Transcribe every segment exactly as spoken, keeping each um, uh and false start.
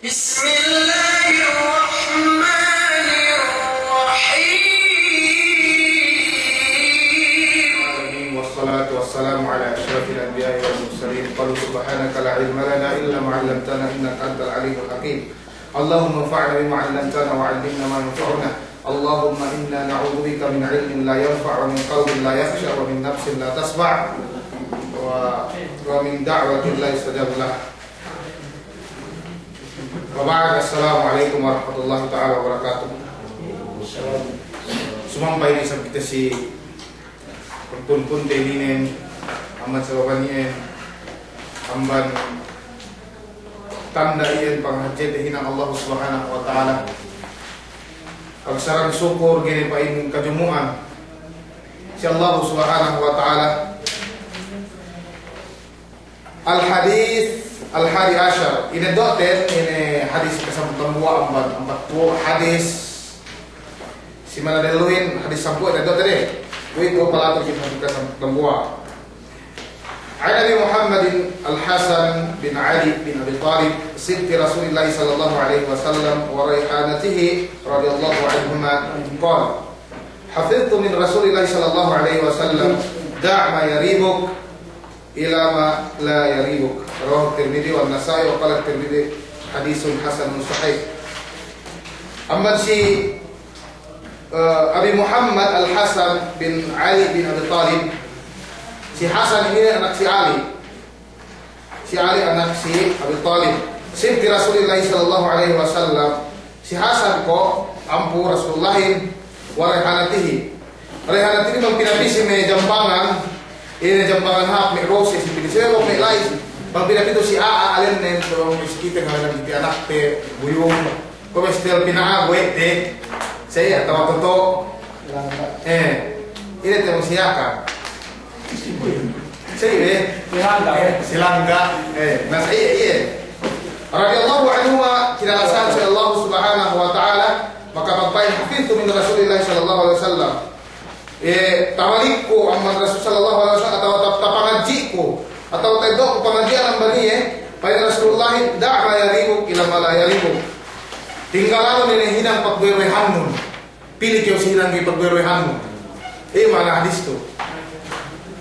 بسم الله الرحمن الرحيم. والصلاة والسلام على أشرف الأنبياء والمرسلين. قالوا سبحانك لا علم لنا إلا ما علمتنا إنك أنت العليم الحكيم. اللهم انفعنا بما علمتنا وعلمنا ما ينفعنا. اللهم إنا نعوذ بك من علم لا ينفع ومن قلب لا يخشع ومن نفس لا تشبع و-، ومن دعوة لا يستجاب لها. Wa ba'd, assalamu alaikum warahmatullahi ta'ala wabarakatuh. Sumampay ne isab kite si pagpunpun te ininen, amban sabab iyan, amban tanda' iyan panghadjete hinang Allah Subhanahu wa Ta'ala. Pagsaran sukur gene pa'in kajumu'an si Allah Subhanahu wa Ta'ala. Al-hadith al-hadi ashar. Ine do'ten, ine hadis kasampū' dambuwa' amban, ampat pū' hadis. Si mana delluhin hadis sampū' ine do'ten de. Kuwe' itu palatur kita hadis kasampū' dambuwa'. عن أبي محمد الحسن بن علي بن أبي طالب صبط رسول الله صلى الله عليه وسلم وريحانته رضي الله عنهما قال: حفظت من رسول الله صلى الله عليه وسلم: دع ما يريبك إلى ما لا يريبك. رواه الترمذي والنسائي وقال الترمذي: حديث حسن صحيح. Amban si, eh, Abi Muhammad Al-Hasan bin Ali bin Abi Talib. Si Hasan inin anak si Ali. Si Ali anak si Abi Talib. Sibti Rasulillahi sallallahu alaihi wasallam. Si Hasan ko' ampu Rasulullahin, wa raihanatihi. Raihanatihi bang pinapi si me' jambangan, ine jambangan hāp, me' rose, si pinapi si me' la'i. Bang pinapi tu si a'a alennen, bang me' si kite ngalenan kite anakte, buyung. Ko' me' si tel pina'ag we' te, sa iye atawa toto'. Eh, ine te bang si Yakan. Sa iye. Si Langga. Eh, si Langga. Eh, na sa iye, iye. Radiyallahu anhuma, kinalasahan si Allah Subhanahu wa Ta'ala, makapagpa'in, hafidhtu min Rasulillahi sallallahu alaihi wasallam. Eh, tabalik ku amban Rasul sallallahu alaihi wasallam, atawa tap-, tapangadji' ku, atawa ta'eddo' ku pangadji'an amban iye, pa'in Rasulullah, da' ma yaribuk ila ma la yaribuk. Tinggalanun ine hinang pagduwe-duwehannun. Pī ne kew si hinang ga'i pagduwe-duwehannun. Iye ma'ana hadis tu.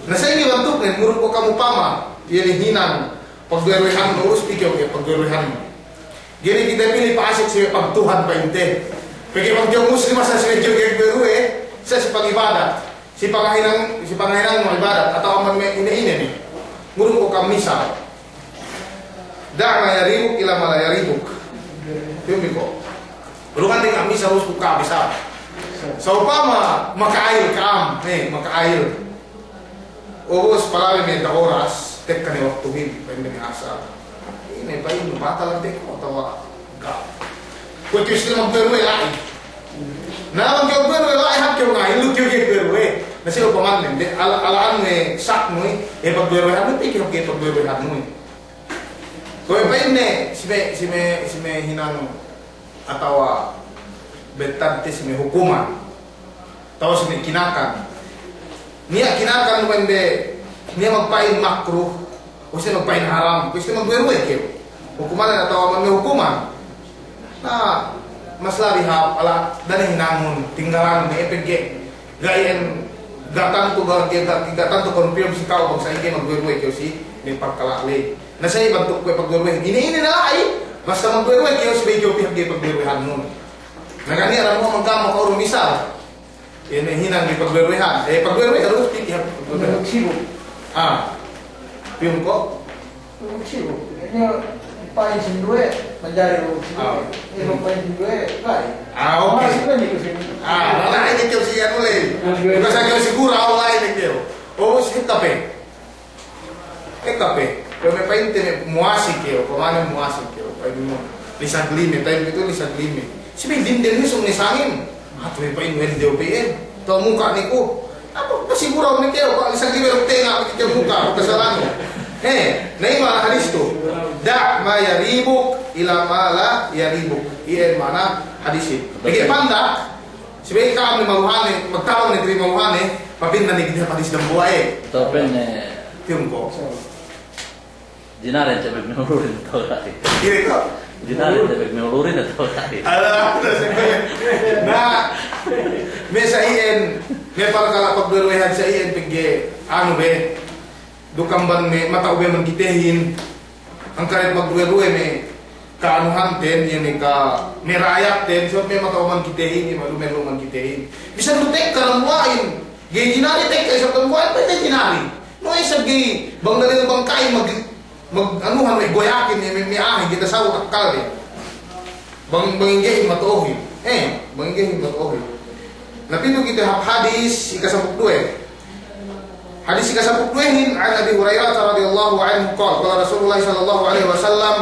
Na sa iye bantuknen, ngurung ko' ka'am upama, iye ne hinang pagduwe-duwehannun, urus pī kew ga'i pagduwe-duwehannun. Ga'i ne kite pī ne pa'asek si me' pagtuhan pa'inte. Pegge' bang kew Muslim asal si me' kew ga'i pagduwe-duwe, sa si pag'ibadat. Si pangahinang, si pangahinang mu ibadat, atawa amban me' ine-ine ne. Ngurung ko' ka'am misal. Da' ma yaribuk ila ma la yaribuk. Pī ne ko'. Ngurung ka'am misal, urus ku ka'am misal. Sa'upama maka'ayil ka'am, eh, maka'ayil. Ubus palabey me' da oras, tekka ne waktuhin, pa'in me' asar. Ine, pa'in, batal ne tekka, atawa ga'. Kuwe' kew si magduwe-duwe la'i. Na, bang kew magduwe-duwe la'i, hap kew nga'ayil, lu kew ga'i duwe-duwe. Na, si upamanen, de, ala, ala'an me' saknu, eh, pagduwe-duwehannu, pī kew ga'i pagduwe-duwehannu. Kuwe' pa'inne, si me', si me', si me' hinang atawa bettadte si me' hukuman. Atawa si me' kinakan. Niya' kinakan du pa'inde, niya' magpa'in makruh, kuwe' si magpa'in haram, kuwe' si magduwe-duwe kew. Hukuman atawa me' hukuman. Na, mas labi hāp, ala, da'a ne hinangun, tinggalanun, eh, pegge' ga' iyan, ga' tantu, ga', ga', ga', ga' tantu confirm si ka'u bang sa'ingge magduwe-duwe kew si me' pagkala' ley. Na sa iye bantuk kuwe' pagduwe-duwe. Ine-ine ne la'i, basta magduwe-duwe kew si bey kew pī hap ga'i pagduwe-duwehannun. Na ga' niya' damuwa magka'am maka'urung misal. Ine hinang ga'i pagduwe-duwehan. Eh, pagduwe-duwe harus pī hap pagduwe-duwehan. Menurut sibuk. Ah. Pī ne ko'. Sibuk. Ine pa'in sinduwe, manjari sibuk. Ah. Ine pa'in sinduwe, la'i. Ah, oke. Mas, ine sibuk. Ah, la'i ne kew si anu ley. Bukan sa kew si gura'u, la'i ne kew. Oh, si kape. Ekka pe, kuwe' me' pa'inte me' muwasi kew, upamane muwasi kew, pa'innu, lisag lime, pa'in pitu lisag lime. Si me' dinden ne sōng ne sangem. Atu me' pa'innu ellew pe iyan. Taw muka' ne ku. Apa, pasiguraw ne kew, pa lisag lime duk tenga' pe kew muka', kasalannu. He, na iye ma'ana hadis tu. Da' ma yaribuk ila ma la yaribuk. Iye ma'ana hadis tu. Pegge' pandak, Subey ka'am ne maluhane, magtabang ne diri maluhane, papinda ne kite hadis dambuwa' e. Tapen ne. Tiyum ko'. Dinaren cebek nurun to. Ine ko'? Jinari, tapi me' ulurin atawa la'i. Ala, ala, siyempre. Na, me' sa iyan, me' parkala' pagduwe-duwehan sa iyan pegge', anu be, duk amban me' mata'u be man kitehin, hangkan ne pagduwe-duwe me' ka'anuhanten, iye ne ka, me' ra'ayatten, sabab me' mata'u man kitehin, iye me' lumellu man kitehin. Bisan du tekka dambuwa'in, ga'i jinari tekka isab dambuwa'in, pa'inte jinari. No, isab ga'i, bang dalil bang ka'i mag- Mag-, anuhan, me' goyakin, me', me', me' ahi, ga'i tasabu takkal de. Bang, bang inggehin mato'ohin. Eh, bang inggehin mato'ohin. Na pitu kite hap hadis ikasampū' duwe. Hadis ikasampū' duwehin, an Abi Hurairah radhiyallahu anhu qala, qala Rasulullah sallallahu alaihi wasallam,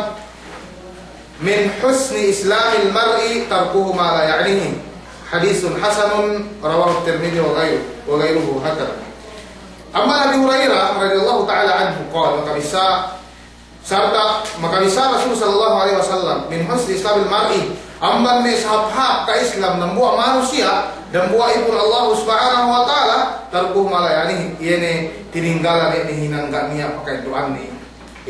"Min husni islamil mar'i tarkuhu ma la ya'nihi." Hadisun hasanun rawahu Tirmidzi wa ghairuhu, wa ghairuhu hakadha. Amban Abi Hurairah radhiyallahu ta'ala anhu qala, makabissā, sarta' makabissā Rasul sallallahu alaihi wasallam, "Min husni islamil mar'i," amban me' sahāp-hāp ka'islam dambuwa' manusiya', dambuwa' ipun Allah subhanahu wa ta'ala, "tarkuhu ma la ya'nihi," iye ne tininggalan ne hinang ga' niya' paka'eddo'anne,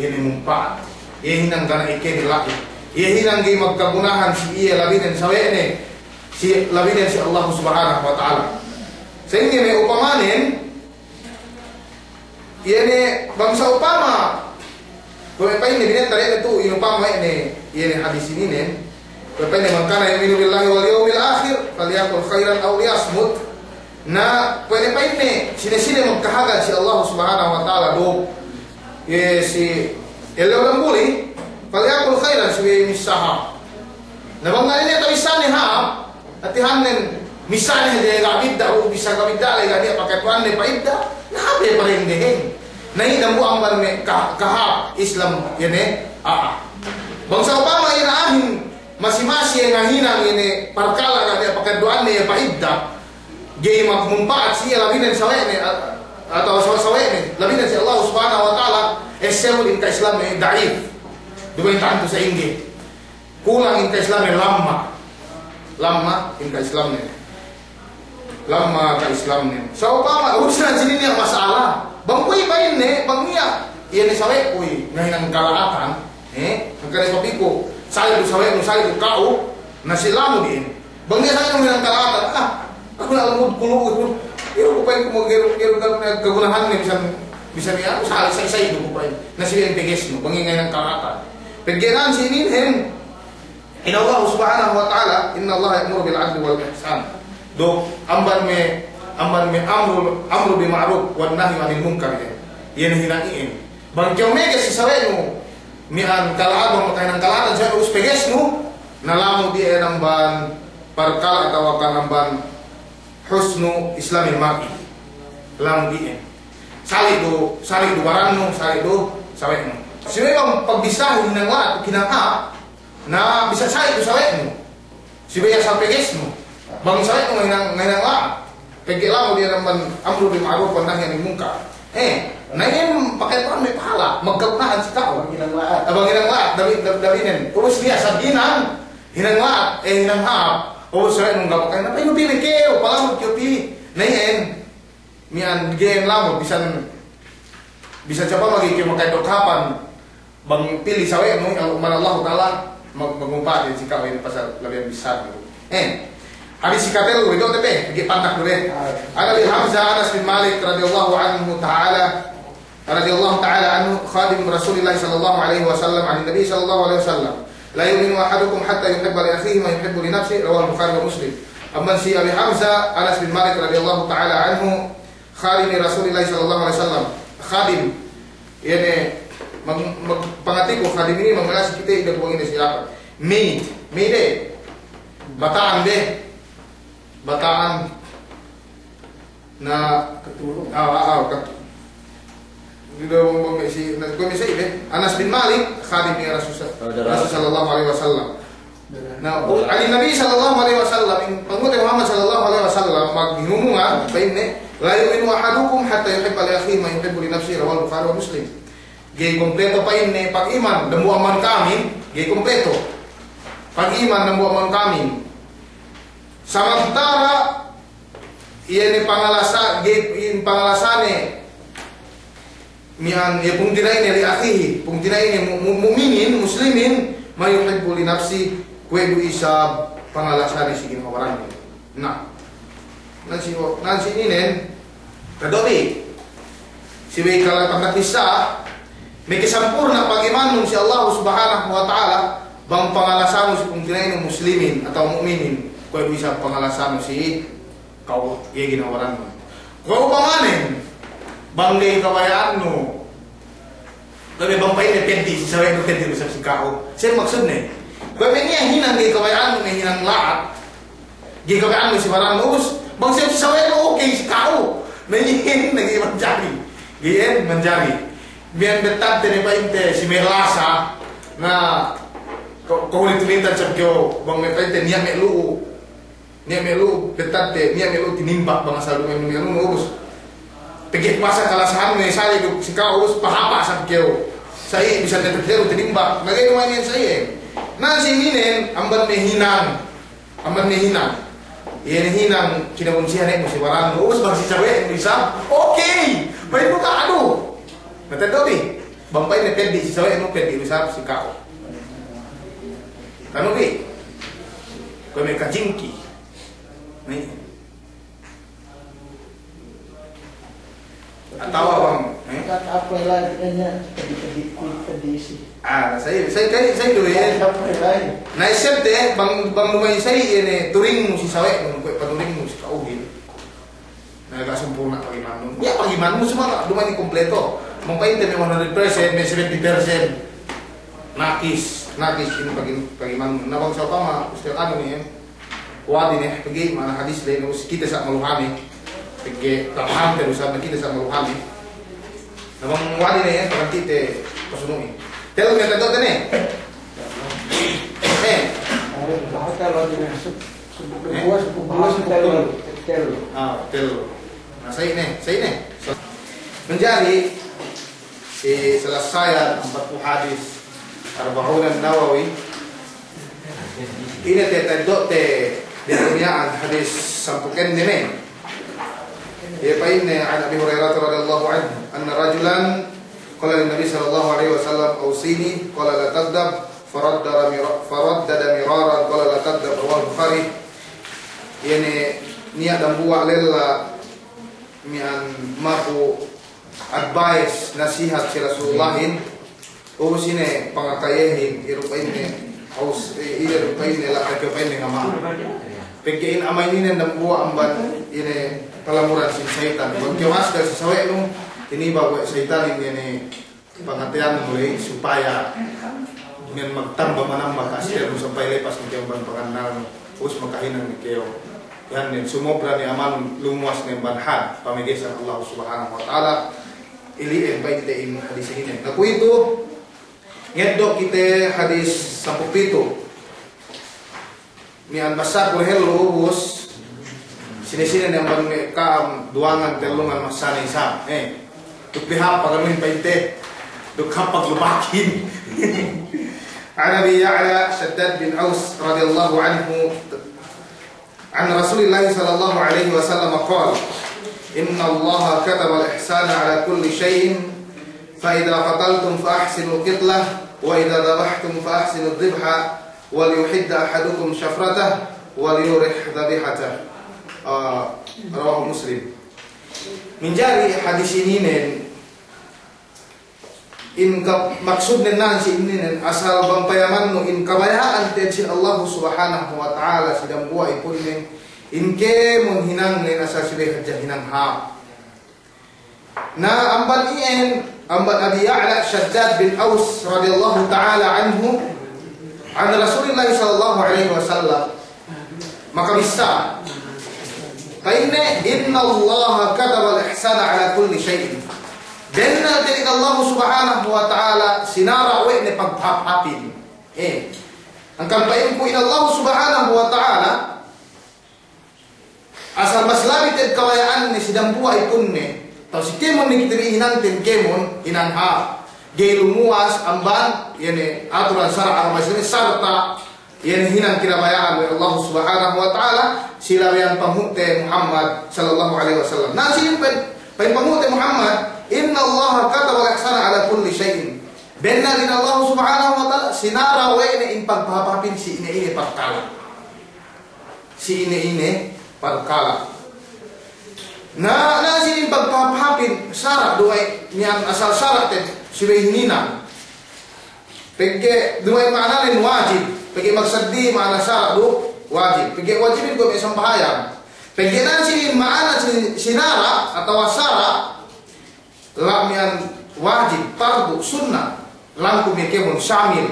iye ne mumpa'at, iye hinang ga' niya' ikene la'i, iye hinang ga'i magkagunahan si iye labinen sawe'ne, si labinen si Allah subhanahu wa ta'ala. Sa'ingge me' upamanen, Iye ne, bang sa'upama, kuwe' pa'inne binenta ne tu, inupama we' ne, iye ne hadis ininen, kuwe' pa'inne, "Man kana yu'minu billahi wal yawmil akhir, falyaqul khairan aw liyasmut." Na, kuwe' ne pa'inne, sine-sine magkahagad si Allah subhanahu wa ta'ala duk, iye si ellew dambuli, falyaqul khairan, subey missā hāp. Na bang ga' niya' tabissāne hāp, hātihannen, missāne hadja ga' bidda', o, missā ga' bidda' le, ga' niya' paka'eddo'anne pa'idda', na hāp pe parendehin. Na iye dambuwa' amban me' ka-, kahāp Islam, iye ne, a'a. Bang sa'upama iye ne a'ahin, masi-masi iye ngahinang iye ne parkala' ga' niya' paka'eddo'anne iye pa'idda', ga'i magmumpa'at si iye labinen sawe'ne, a-, atawa sawe'-, sawe'ne, labinen si Allah subhanahu wa ta'ala, essebut in ka'islamne da'if. Duma'in tantu sa'ingge. Kulang in ka'islamne, lamma. Lamma in ka'islamne. Lamma ka'islamne. Sa'upama, ubus na sinin niya' masala. Bang kuwe' pa'inne, bang niya', iye ne sawe'ku ngahinang kala'atan, eh, hangkan ne papiku, sali' du sawe'nu, sali' du ka'u, na si lamud iyan. Bang niya' sawe'nu ngahinang kala'atan, ah, aku na lamud kulu', iru ku pa'in ku maggeru, geru kagunahanne bisan, bisan iye, aku sali', sali', sali' du ku pa'in. Na si iyan pegesnu, bang iye ngahinang kala'atan. Pegge' nan sinin hen, Inna Allah subhanahu wa ta'ala, inna Allah ya'muru bil adli wal ihsan. Duk amban me', amban me' amru, amru bil ma'ruf wan nahyu anil munkar iyan. Iyan hinang iyan. Bang kew mege si sawe'nu, miya'an kala'atan, makahinang kala'atan, sawe'nu ubus pegesnu, na lamud iyan amban parkala' atawa kan amban husnu islamil mar'i. Lamud iyan. Sali' du, sali' du barannu, sali' du sawe'nu. Subey bang pagbissāhin hinang la'at, hinang hāp, Na, bisan sali' du sawe'nu. Subey asal pegesnu. Bang sawe'nu ngahinang, ngahinang la'at. Pegge' lamud iyan amban amru bil ma'ruf wan nahyi anil munkar. Eh, na iyan paka'eddo'an me' pahala', magkagunahan si ka'u. Bang hinang la'at. Ah, bang hinang la'at, dabi-, dab-, dabinen. Ubus niya' asal hinang, hinang la'at, eh, hinang hāp. Ubus sawe'nu ga' paka'eddo'an. Pa'innu pī me' kew, palamud kew pī. Na iyan. Miya'an ga'i lamud, bisan, bisan sa'upama ga'i kew maka'eddo' kapan, bang pili sawe'nu, amban Allahu Ta'ala, mag-, magmumpa'at si ka'u iyan pasal labihan bissā. Eh, hadis si katellu, idu'te pe, ga'i pandak du be. An Abi Hamzah Anas bin Malik radiyallahu anhu ta'ala, radiyallahu ta'ala anhu, khadim Rasulillah sallallahu alaihi wasallam, anin Nabi sallallahu alaihi wasallam. La yu'minu ahadukum hatta yuhibba li akhihi ma yuhibbu li nafsihi, rawahul Bukhari wa Muslim. Amban si Abi Hamzah, Anas bin Malik radiyallahu ta'ala anhu, khadimi Rasulillah sallallahu alaihi wasallam. Khadim, iye ne, mag-, mag-, pangatiku khadim inin, magma'ana si kite, iye ne, kuwe' inin si apa. Maid, maid de. Bata'an de. Bata'an. Na, katulung. Ah, ah, ah, kat-, di dalam bang si, na, kuwe' me' sa'ide, Anas bin Malik, khadim Rasul sa-, Rasul sallallahu alaihi wasallam. Na, anin Nabi sallallahu alaihi wasallam, in pangute Muhammad sallallahu alaihi wasallam, maghinumungan, pa'inne, "La yu'minu ahadukum hatta yuhibba li akhihi ma yuhibbu li nafsihi," rawahul Bukhari wa Muslim. Ga'i kompleto pa'inne, pag'iman, dambuwa' amban ka'amin, ga'i kompleto. Pag'iman, dambuwa' amban ka'amin. Samantara', iye ne pangalasa-, ge-, in pangalasane, miya'an, iye pungtina'ine li akhihi, pungtina'ine mu-, mu-, mu'minin, muslimin, Ma yuhibbu li nafsihi, kuwe' du isab pangalasane si ginhawa baranne. Na, na si, na si ininen, kadobi. Subey kala pandak bisa, meke sampurna' pagimannun si Allahu Subhanahu wa Ta'ala, bang pangalasanu si pungtina'i'nu muslimin atawa mu'minin, kuwe' du isab pangalasanu si ka'u, iye ginhawa barannu. Kuwe' upamanen, bang ga'i kabaya'annu, kuwe' bang pa'inne peddi' si sawe'nu, peddi' du isab si ka'u. Sa' maksudne, kuwe' me' niya' hinang ga'i kabaya'annu, me' hinang la'at, ga'i kabaya'annu si barannu, ubus bang si sawe'nu, oke si ka'u. Na iyan ga'i manjari. Ga'i manjari. Biyan bettadte ne pa'inte si me' lasa, na ko-, kulit-kulitan sab kew, bang me' pa'inte niya' me' lu'u. Niya' me' lu'u, bettadte, niya' me' lu'u tinimbak bang asal duma'in, duma'in anu, ubus. Pegge' masa kalasahannu ne sali' du si ka'u, ubus pahapa' sab kew. Sa' iye bisan ne pegge' lu'u tinimbak. Na ga'i duma'in iyan sa' iye. Na si ininen, amban me' hinang. Amban me' hinang. Iye ne hinang kinabunsihan ne mu si barannu. Ubus bang si sawe'nu isab, oke. Pa'in mu ka'adu. Na teddo' bi. Bang pa'inne peddi' si sawe'nu, peddi' du isab si ka'u. Kanu bi. Kuwe' me' kajingki. Ni. Atawa bang, eh? Kat apa lagi nya, peddi', peddi', peddi' isi. Ah, sa' iye, sa' iye, sa' iye du, eh. Kat apa lagi? Na isab te, bang, bang duma'in sa' iye ne, turingnu si sawe'nu, kuwe' paturingnu si ka'uhin. Na ga' sampurna' pagimannun. Iye pagimannun, suma' duma'in kumpleto. Bang pa'inte me' one hundred percent, me' seventy percent. Nakis, nakis inin pagi-, pagimannun. Na bang sa'upama, ustad anu ne, eh. Wadi ne, pegge' ma'ana hadis ley, na ubus kite sa' maluhane. Pegge' tapahamte du sa' na kite sa' maluhane. Na bang wadi ne, eh, pegge' kite pasunu'in. Tellu ne, tellu ne. Eh. Bahasa lagi ne, sub-, sub-, eh? Dua, sub-, dua, sub-, tellu. Tellu. Ah, tellu. Na, sa' ine, sa' ine. Manjari, si salasayan ampatpū' hadis, Arba'unan Nawawi. Ine te teddo'te diniya'an hadis sampū' kenne me'. Iye pa'inne, عن أبي هريرة رضي الله عنه أن رجلا قال للنبي صلى الله عليه وسلم أوصني، قال لا تغضب، فردد مرا-، فردد مرارا، قال لا تغضب، رواه البخاري. Iye ne niya' dambuwa' lella miya'an maku advice, nasihat si Rasulullahin, ubus ine pangakayehin, iye du pa'inne, aus-, eh, iye du pa'inne, la'i kew pa'inne ngama. Pegge' in ama ininen dambuwa' amban ine palamuran sin seyitan. Bang kew astel si sawe'nu, tiniba' we' seyitanin ine pangateyannu ley supaya miya'an magtamba manamba ka'astelnu sampay lepas ne kew amban pangannalnu. Ubus makahinang ne kew. Iyan ne, sumobra ne amanun, lumuwas ne amban had, pamegesan Allah Subhanahu wa Ta'ala. Ili'en pa'inte in hadis inin. Na kuwe'itu, ngeddo' kite hadis sampū' pitu'. Miya'an basaku dehellu, ubus sine-sine ne amban me' ka'am duwangan tellungan masane isab. Eh, duk pihap paganuhin pa'inte, duk hap paglubakin. عن أبي يعلى شداد بن أوس رضي الله عنه عن رسول الله صلى الله عليه وسلم قال: إن الله كتب الإحسان على كل شيء، فإذا قتلتم فأحسنوا القتلة، وإذا ذبحتم فأحسنوا الذبح، وليحد أحدكم شفرته، وليرح ذبيحته. Ah, rawahu Muslim. Manjari hadis ininen, in ka-, maksudnen nan si ininen, asal bang payamannu in kabaya'an te'ed sin Allahu Subhanahu wa Ta'ala si dambuwa' ipunnen, in kēmon hinangnen asal subey hadja hinang hāp. Na amban iyan, amban Abi Ya'la Shaddad bin Aus radiyallahu ta'ala anhu, an Rasulillahi sallallahu alaihi wasallam, makabissā. Pa'inne, "Innallaha katabal ihsana ala kulli shay'in." Bennal te'ed in Allahu Subhanahu wa Ta'ala sinara' we' ne paghāp-hāpin. Eh. Hangkan pa'inku in Allahu Subhanahu wa Ta'ala, asal mas labi te'ed kabaya'anne si dambuwa' ipunne, atawa si kēmon ne kite bi hinangten kēmon, hinang hāp. Ga'i lumuwas amban, iye ne, aturan sara' agama Islam, sarta' iye ne hinang kinabaya'an we' Allah Subhanahu wa Ta'ala, si labeyan panghu'te Muhammad sallallahu alaihi wasallam. Na, si pa'in, pa'in panghu'te Muhammad, "Innallaha katabal ihsana ala kulli shay'in." Bennal in Allah Subhanahu wa Ta'ala, sinara' we' ne in pagpahāp-hāpin si ine-ine parkala'. Si ine-ine parkala'. Na, na si in pagpahāp-hāpin sara' duwe miya'an asal sara' te'ed subey hininang. Pegge' duwe ma'ananen wajib. Pegge' magsaddi ma'ana sara' du wajib. Pegge' wajibin kuwe' me' sambahayang. Pegge' na si in ma'ana si, sinara' atawa sara', la'i miya'an wajib, pardu, sunna, langkum iye kēmon, samil.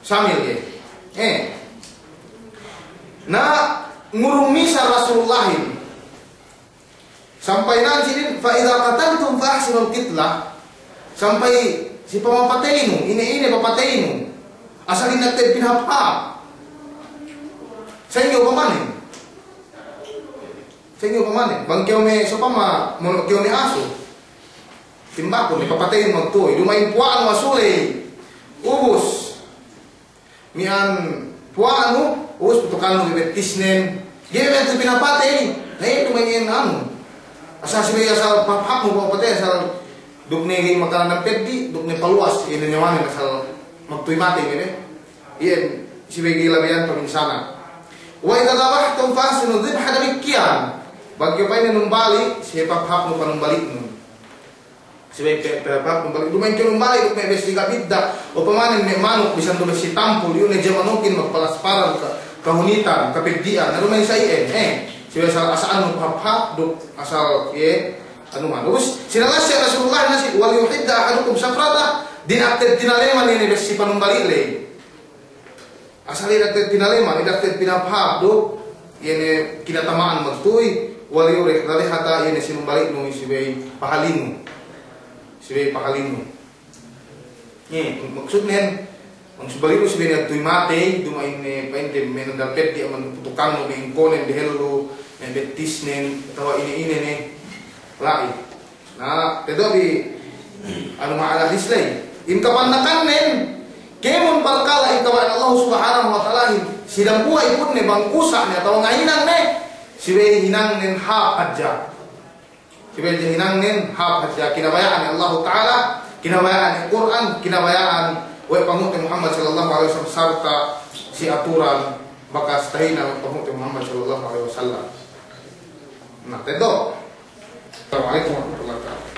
Samil iye. Eh. Na, ngurung misal Rasulullahin. Sampay nan sinin, "Fa idza qataltum fa ahsinul qitlah." Sampay si pamapateynu, ine-ine papateynu. Asal ine te'ed pinahāp-hāp. Sa'ingge upamanen. Sa'ingge upamanen, bang kew me' sopama, mono' kew me' asu. Timbakun, ne papatey magtuy. Duma'in puwa'nu asu ley. Ubus. Miya'an puwa'nu, ubus putukannu me' bettisnen. Ga'i me' tu pinapatey. Na itu me' iyan anu. Asal subey asal pahāp-hāpnu papatey asal duk ne ga'i makanan peddi', duk ne paluwas. Ine ne wanen asal magtuy matey ne. Iyan, subey ga'i labeyan paminsana'. "Wa idza dzabahtum fa ahsinudz dzibha," damikkiyan. Bang kew pa'inne numbali', subey pahāp-hāpnu panumbali'nun. Subey pe-, pahāp-hāpnu numbali'. Duma'in kew numbali', duk me' bessi ga' bidda'. Upamanen me' manuk, bisan du bessi tampul, iyu' ne je manukin, magpalasparan, ka-, kahunitan, kapeddi'an. Na duma'in sa iyan, eh. Subey asal asa'annu pahāp-hāp, duk asal, iye, anu man. Ubus, sinalase' Rasulullah nasi, "Wal yuhidda ahadukum shafratah," dina'ak te'ed tinaleman ine bessi panumbali' ley. Asal iye da'ak te'ed tinaleman, iye da'ak te'ed pinahāp-hāp du, iye ne kinatama'an magtuy, "Wal yurih raihatahu," iye ne sinumbali'nu subey pahalinu. Subey pahalinu. Iye, maksudnen, bang sumbali'nu subey ne magtuy matey, duma'in ne pa'inte me' nandal peddi' amban putukannu, me' ingkonen, dehellu, me' bettisnen, atawa ine-ine ne, la'i. Na, te'ed du bi, anu ma'ana hadis ley. In kapannakannen, kēmon parkala' in kabaya'an Allah Subhanahu wa Ta'alahin, si dambuwa' ipun ne bang usa' ne atawa ngahinang ne, subey hinangnen hāp hadja. Subey hinangnen hāp hadja. Kinabaya'an Allah Ta'ala, kinabaya'an Kur'an, kinabaya'an we' Panghu'te Muhammad sallallahu alaihi wasallam, sarta' si aturan bakas tahina we' Panghu'te Muhammad sallallahu alaihi wasallam. Na, te'ed du. Assalamu alaikum warahmatullahi wabarakatuh.